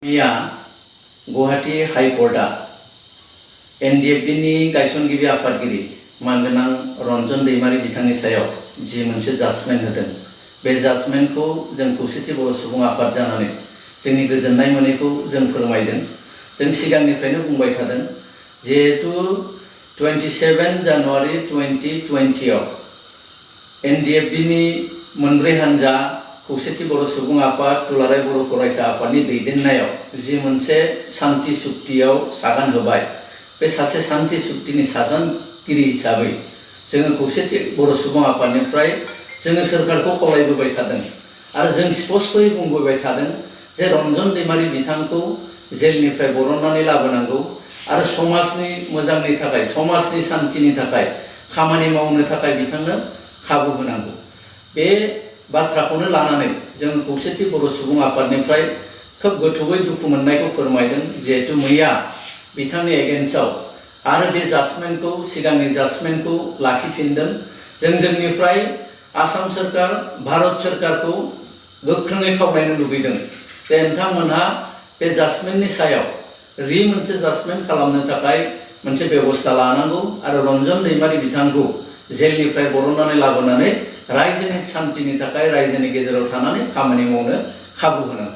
मिया Guwahati हाइकर्टआ NDFB गायसनगिरि आफादगिरि मानगोनां रन्जन दैमारी बिथांनि सायाव जि मोनसे जाजमेन्ट होदों बे जाजमेन्टखौ जों खौसेथि बर' सुबुं आफाद जानानै जोंनि गोजोननाय मोनैखौ जों फोरमायदों। जों सिगांनिफ्रायनो बुंबाय थादों जिहेतु 27 जानुवारि 2020 आव एनडिएफबि मोनब्रै हान्जा खौसेथि बर' सुबुं आफाद दुलाराय बर' फरायसा आफादनि दैदेननायाव जि मोनसे शान्ति सुक्तियाव सागान होबाय बे सासे शान्ति सुक्तिनि साजानगिरि हिसाबै जोङो खौसेथि बर' सुबुं आफादनिफ्राय जोङो सोरखारखौ खावलायबोबाय थादों आरो जों स्पष्टयै बुंबोबाय थादों जे रन्जन दैमारी बिथांखौ जेलनिफ्राय बरननानै लाबोनांगौ आरो समाजनि मोजांनि थाखाय समाजनि शान्तिनि थाखाय खामानि मावनो थाखाय बिथांनो खाबु होनांगौ। बे बाथ्राखौनो लानानै जों खौसेथि बर' सुबुं आफादनिफ्राय खोब गोथौयै दुखु मोननायखौ फोरमायदों जिहेतु मैया बिथांनि एगेन्स्टआव आरो बे जाजमेन्टखौ सिगांनि जाजमेन्टखौ लाखिफिनदों। जों जोंनिफ्राय आसाम सरकार भारत सरकारखौ गोख्रोङै खावलायनो लुबैदों जे नोंथांमोनहा बे जाजमेन्टनि सायाव मोनसे जाजमेन्ट खालामनो थाखाय मोनसे बेबस्था लानांगौ आरो रन्जन दैमारी बिथांखौ जेलनिफ्राय बरननानै लाबोनानै रायजोनि शान्तिनि थाखाय रायजोनि गेजेराव थानानै खामानि मावनो खाबु होनांगौ।